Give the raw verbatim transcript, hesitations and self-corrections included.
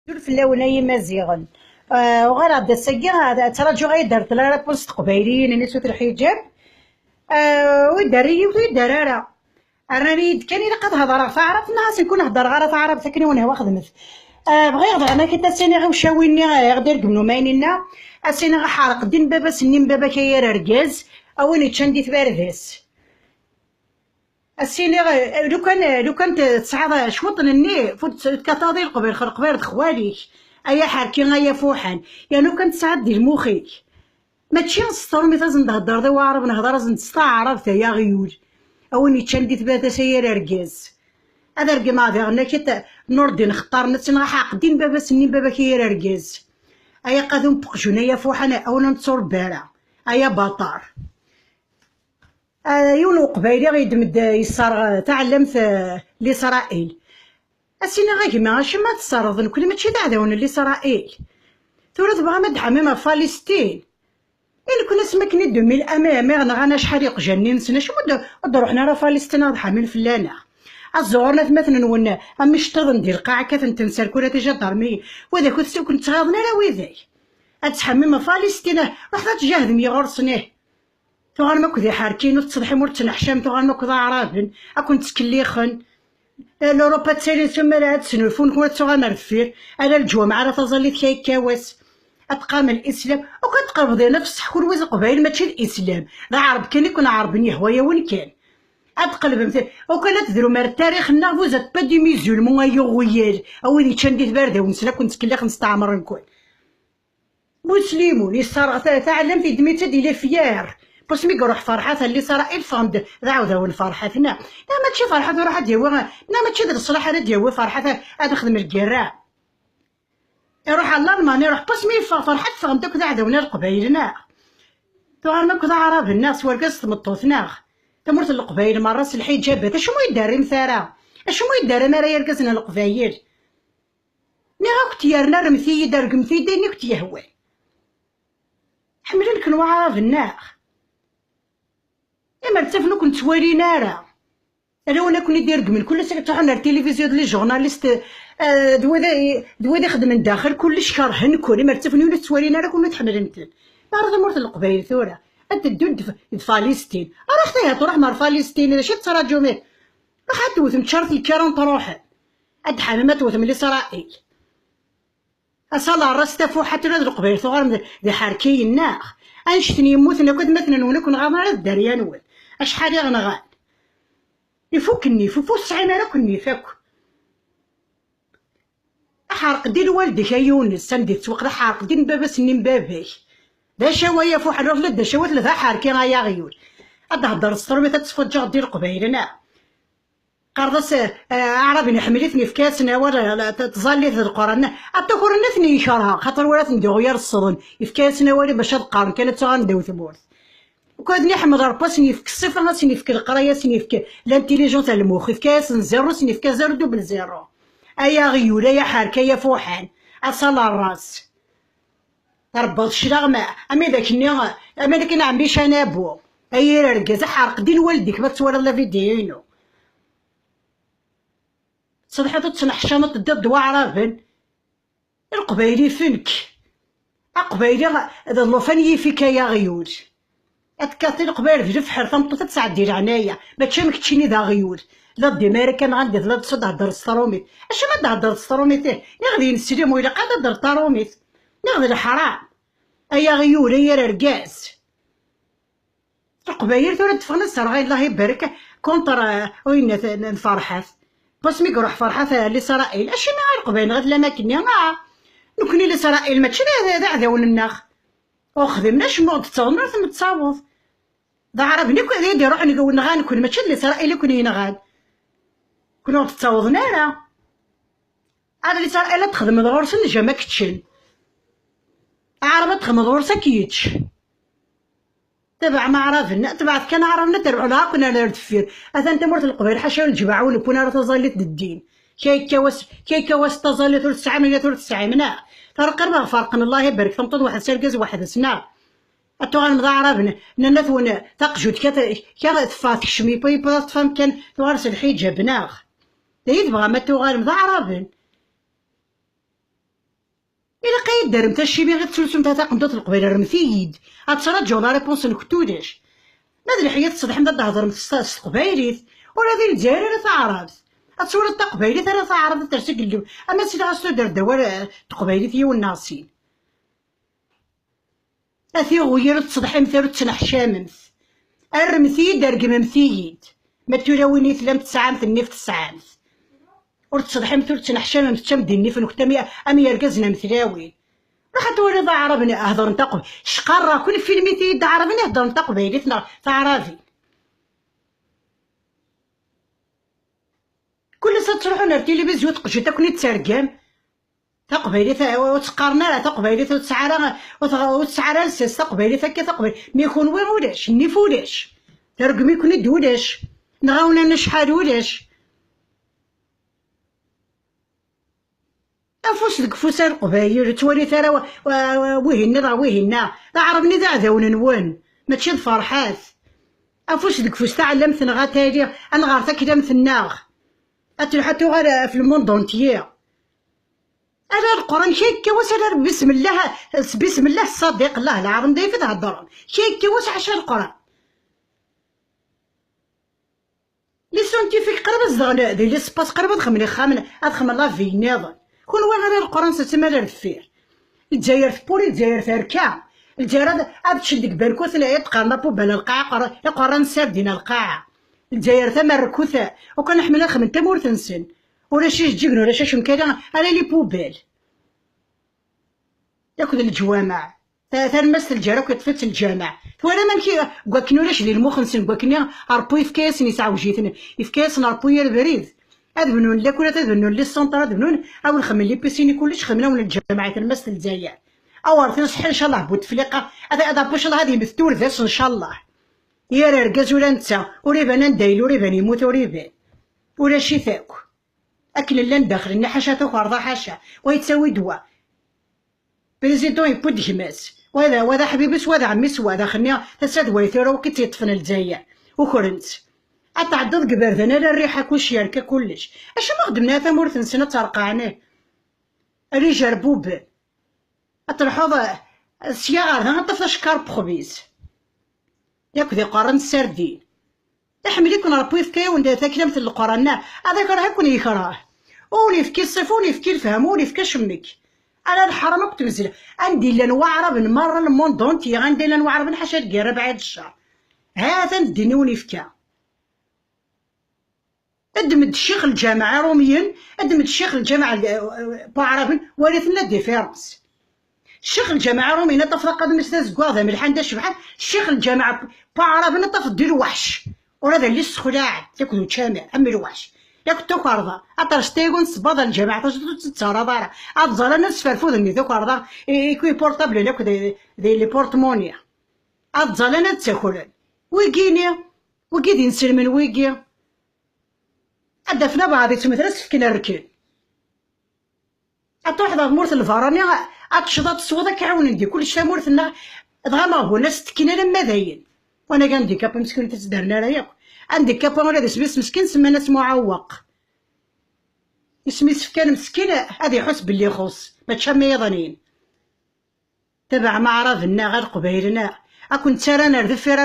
Azul fell-awen ay imaziɣen. Ah, uɣaleɣ-d ass-agi, ah, ttṛaǧuɣ ad d-terr la réponse teqbayliyin-nni sut lḥiǧab. Ah, ur d-terri yiwet, ur d-terri ara. Rran-iyi-d kan ilaq ad hedṛeɣ taɛrabt, neɣ asen-kun heddreɣ ara taɛrabt akken i wen-hwa xedmet. Ah, bɣiɣ daɣen ad k-id-as-iniɣ i ucawi-nni, ah, i ɣ-d-iregmen umayen-inna, ad s-iniɣ aḥerq ddin baba-s-nni n baba-k ay argaz, a win iččan di tbarda-s. As-iniɣ, eh, lukan, eh, lukan t-, tesɛiḍ, eh, cwiṭ n nnif, ur d-, ur tekkateḍ i Leqbayel, Leqbayel d xwali-k, ay aḥerki, ay afuḥan, yernu kan tesɛiḍ di lmux-ik. Mačči s tṛumit ad sen-d-theddreḍ i waɛrab, nehder-asen s taɛrabt, ay aɣyul. A win yeččan di tbarda-s ay argaz. Ad regmeɣ diɣen akit Nurdin Xeṭṭar, ad s-iniɣ aḥerq ddin baba-s-nni n baba-k ay argaz. Ay aqadum n uqjun, ay afuḥan, a win ur netturebba ara, ay abaṭar. Ah, yiwen uqbayli yeddem-d, yesserɣ taɛellamt, ah, Lisrail. As-iniɣ a gma, acimi ad tesserɣeḍ? Nekni mačči d aɛdawen n Lisrail. Tura tebɣam ad d-tḥamim ɣef Falistin? I nekni asmi akken i d-umi lama mi ɣ-nɣan acḥal iqjanni-nsen, acimi ur d-, ur d-ruḥen ara Falistin ad ḥamin fell-aneɣ? Ad ẓuɣren atmaten-nwen am iceṭṭiḍen di lqaɛa, kkaten-ten serkula tijadarmiyin. Widak ur ttɣiḍen ara widak. Ad tḥamim ɣef Falistin, ruḥet ad tjahdem ɣur-sen, ih. Tuɣalem akk d iḥerkiyen, ur tettḍeḥim, ur tettneḥcam, tuɣalem akk d aɛraben, ad ken-ttkellixen. Eh, l'Europa ttalin s umar ad snulfun, ur tuɣalem ar deffir, ala leǧwameɛ, ala taẓallit kay kkawas. Ad teqqarem lislam, akk ad tqelbeḍ yerna f ṣṣeḥ, kunwi d Leqbayel mačči d lislam, d aɛreb kan i ken-ɛerben, yehwa-yawen kan. Ad tqelbem t-, akk ad tedrum ar tarix-nneɣ, vous êtes pas des musulmans, ay uɣyal, a wid yeččan di tbarda-nsen, ad ken-ttkellixen, steɛmren-ken. Muslimun yesserɣ ta-, taɛellamt, yeddem-itt-id, il est fier. Parce que mi iruḥ Ferḥat ar Lisrail, ffɣen-d d aɛdawen n Ferḥat, neɣ? Neɣ mačči Ferḥat iruḥ ad d-yawi, neɣ mačči d leṣlaḥ ara d-yawi Ferḥat ad, ad nexdem lgirra? Iruḥ ar Lalman, iruḥ, parce que mi yeffeɣ Ferḥat, ffɣen-d akk d aɛdawen n Leqbayel, neɣ? Tuɣalem akk d aɛraben, neɣ? S wergaz s tmeṭṭut, neɣ? Tamurt n Leqbayel merra s lḥiǧabat, acimi ur yi-d-terrimt ara? Acimi ur yi-d-terrim ara irgazen n Leqbayel? Nniɣ-akent yerna rremt-iyi-d, rregmet-iyi-d ayen i kent-yehwan. Ḥemmlen-ken waɛraben, neɣ? Imer ttafen ur ken-ttwalin ara. Ala win akken i d-ireggmen kullec, ad ttruḥun ar tilivizyu d les journalistes, eh, d wid, d wid ixeddmen daxel, kullec kerhen-ken. Imer ttafen ur ttwalin ara, ken ur tḥemmlem-ten. Ara tamurt n Leqbayel tura. Ad teddun d, d Falistin. Ruḥet ihi, tṛuḥem ar Falistin, d acu i tettṛaǧum? Ruḥ ad tewtem ččaret lkiran, tṛuḥem. Ad d-tḥamim, ad tewtem Lisrail. Asal ɣer ras tafuḥat ula d Leqbayel tuɣalem d, d iḥerkiyen, neɣ? Annect n yemmuten akk, atmaten-nwen akk nɣaḍen ara d dderya-nwen. Acḥal i ɣ-nɣan? Ifuk nnif, ur tesɛim ara akk nnif akk. Aḥerq ddin lwaldek a Yunes, anda i tettwaqla aḥerq ddin baba-s-nni n baba-k. D acawa ya fuḥel, ur telliḍ d acawa, telliḍ d aḥerki ay aɣyul. Ad d-heddreḍ s tṛumit ad tesfuǧǧeɣ ddin Leqbayel, neɣ? Qqareḍ-as, eh, aɛraben iḥemmel-iten, yefka-yasen awal, eh, la, t-, tẓallit d Lqur'an. Aṭukuren-nni ad ten-yekreh, xaṭer wala ten-d-yuɣ yar ṣṣden. Yefka-yasen awal bac ad qqaren kan, ad tuɣalen ddaw tmurt. Ukad-nni iḥemmel Ṛebbi, ad sen-yefk ṣṣifa, ad sen-yefk leqraya, ad sen-yefk l'intelligence ar lmux. Yefka-yasen zéro, ad sen-yefka zéro double zéro. Ay aɣyul, ay aḥerki, ay afuḥan. Asal ɣer ras. Trebbaḍ cclaɣem, am idak-nni, am idak n ɛemmi Canabu. Ay yir argaz, aḥerq ddin waldik ma tettwaliḍ la vidéo-inu. Tṣedḥeḍ ur tettneḥcameḍ, teddiḍ d waɛraben. Leqbayel ifen-k. Aqbayli d llufan yif-ik ay aɣyul. Ad tekkateḍ i Leqbayel d lefḥer, tameṭṭut ad tesɛeddi leɛnaya, mačči am keččini d aɣyul. La d-imar akka nɣan di tella d-heddreḍ s tṛumit. Acimi ad d-heddreḍ s tṛumit, ih? Niɣ d ineslim ur ilaq ad d-heddreḍ taṛumit. Niɣ d leḥram. Ay aɣyul, ay argaz. Leqbayel tura d-ffɣen ad serɣay, Allah ibarek, contre, eh, uyennat n, n Ferḥat. Parce que mi iruḥ Ferḥat, eh, Lisrail, acimi a Leqbayel nɣet lamak-nni? Ah, nekni Lisrail mačči d, d, d aɛdawen-nneɣ. Ur xdimen acemma, ur d-ttaweḍ, ur ten-nettaweḍ. D aɛraben i d, i d-iruḥen nɣan, nekni mačči d Lisrail i ken-yenɣan. Ken ur d-ttaweḍen ara. Ar Lisrail ad txedmeḍ ɣur-sen, jama keččen. Aɛrab ad txedmeḍ ɣur-s, ad k-yečč. Tebɛem aɛraben, tebɛet kan aɛraben, ad terbeḥ, ula akk-, ar deffir. Atan tamurt n Leqbayel, ḥaca ur leǧmaɛ ur newwin ara taẓallit d ddin. Kay yekka wass, kay yekka wass taẓallit ur tesɛim, ula ur tesɛim, neɣ? Tura qrib ad ferqen, Allah ibarek, tameṭṭut weḥd-s, argaz weḥd-s, neɣ? Ad tuɣalem d aɛraben, nanna-twen taqjut ka, ka teffeɣ tekcem, yewwi, yewwi, teṭṭfam kan, tuɣal s lḥiǧab, neɣ? D ayi tebɣam ad tuɣalem d aɛraben? Qqideremt acimi i tettlusumt a taqendurt n Leqbayel, rremt-iyi-d. Ad traǧuḍ la réponse-nkent ulac. Ma d leḥya tettṣeḍḥimt ad d-thedremt s, s teqbaylit, ula di Lezzayer ara taɛrabt. Ad twaliḍ taqbaylit ara taɛrabt ad ters agellu. Ama s ɣas tudert d awal, eh, teqbaylit yiwen neɣ sin. A tiɣyir ur tettṣeḍḥimt ara ur tettneḥcamemt. Rremt-iyi-d, regmemt-iyi-d. Ma d tulawin i tellamt tesɛamt nnif tesɛamt. Ur tettṣeḍḥimt ur tettneḥcamemt, teččamt di nnif-nkent am, am yergazen am tlawin. Ruḥ ad twaliḍ aɛraben heddren taqb-, cqarreɣ-ken filmit-iyi-d aɛraben heddren taqbaylit neɣ taɛrabin. Kul ass ad truḥun ar tilivizyu teqjit ad ken-id-tergam. Taqbaylit, ur tt-qqaren ara taqbaylit, ur tesɛi ara, ur teɣ-, ur tesɛi ara lsas taqbaylit akka taqbaylit. Mi kunwi ulac, nnif ulac, tergem-iken-id ulac, nɣawnen acḥal ulac. Afus deg ufus a Leqbayel, ur ttwalit ara wa-, wa-, wa-, wihinna neɣ wihinna. D aɛraben i d aɛdawen-nwen, mačči d Ferḥat. Afus deg ufus taɛellamt-nneɣ a tali, ad nɣer taklamt-nneɣ. Ad telḥu ad tuɣal ɣef le monde entier. Ala Leqran, kra yekka wass ala bismillah, s bismillah ṣṣadiq, Allah lɛaḍim d ayf i theddrem. Kra yekka wass ḥaca Leqran. Les scientifiques qrib ad zedɣen di l'espace, qrib ad xedmen ixxamen, ad xedmen la vie nniḍen. Kunwi ara Leqran s tmara ar deffir. Lezzayer tewwuri, Lezzayer terka. Lezzayer ad, ad ččen deg berkut, la, i d-qqaren la poubelle lqaɛa, iqerra-, iqerran sardine lqaɛa. Lezzayer tamerrkut, ukan ḥemmlen ad xedmen tamurt-nsen. Ulac ijeǧǧigen, ulac acemkala, ala les poubelles. Akked leǧwameɛ. Ta-, talmast n lǧar akk yeṭṭef-itt lǧameɛ. Twalam amek i, deg wakken ulac di lmux-nsen, deg wakken i Ṛebbi yefka-yasen, yesɛewj-iten, yefka-yasen Ṛebbi yir abrid. Ad bnun lakul, ad bnun les centres, ad bnun, ad wen-xedmen les piscines, kullec xedmen-awen lǧameɛ i talmast n Lezzayer. Awer tin ṣeḥḥa, ncallah, Butefliqa, ad, ad Ṛebbi, ncallah, ad yemmet turdas, ncallah. Yir argaz ula netta, ur iban anda yella, ur iban yemmut, ur iban. Ulac-it akk. Akken llan daxel-nni, ḥaca tukerḍa, ḥaca. Wa yettawi-d wa. Président yewwi-d gma-s. Wa d, wa d aḥbib-is, wa d ɛemmi-s, wa daxel-nni, tasa d way tura, wi tt-yeṭṭfen Lezzayer. Ukren-tt. Ad tɛeddiḍ deg iberdan, ala rriḥa, kullec yerka, kullec. Acimi ur xeddmen ara tamurt-nsen ad tt-reqqɛen? Ad ijerbuben. Ad truḥeḍ, eh, sya ɣer da, ad tafeḍ acekkaṛ n wexbiz. Yakk d iqerran n ssardin. Iḥemmel-iken Ṛebbi, yefka-yawen-d taklamt n Leqran, neɣ ad ikreh, ad ken-yekreh. Ur wen-yefki ṣṣifa, ur wen-yefki lefhama, ur wen-yefki acemmek. Ala leḥram akk tmezla. Anda i llan waɛraben merra, le monde entier, anda i llan waɛraben ḥaca deg rrbeɛ d ccer. Ha-t-an ddin i wen-yefka. Ddem-d ccix lǧameɛ iṛumyen, ddem-d ccix lǧameɛ, eh, eh, n waɛraben, walit-n la différence. Ccix lǧameɛ iṛumyen ad tafeḍ aqadum-is d azeggaɣ, d amelḥan, d acebḥan. Ccix lǧameɛ n waɛraben ad tafeḍ di lweḥc. Ula d alli ssexlaɛen, yakk d učamar, am lweḥc. Yakk d tukerḍa, ad terreẓ taygun sebbaḍ n lǧameɛ, tajeḍ ur tt-tettaraḍ ara. Ad ẓallen ad sferfuden di tukerḍa, i, i, i portable, yakk d, d les porte-monnaie. Ad ẓallen ad ttakren. Wigini, wigi d inselmen wigi. Ad d-afen abeɛḍ yettmetras fken rrkel. Ad truḥeḍ ɣer tmurt n lberrani, ad teččeḍ, ad tesweḍ, ad k-ɛawnen di kullec tamurt-nneɣ, dɣa ma huna s-ttekkin alamma d ayen. Wanag andikap meskin ur t-ttdaren ara yakk. Andikap ula d isem-is meskin semman-as Muɛewweq. Isem-is fkan meskin ad iḥuss belli ixuṣṣ, mačči am yiḍnin. Tabeɛ ma aɛraben-nneɣ, a Leqbayel-nneɣ, ad ken-ttarran ar deffir.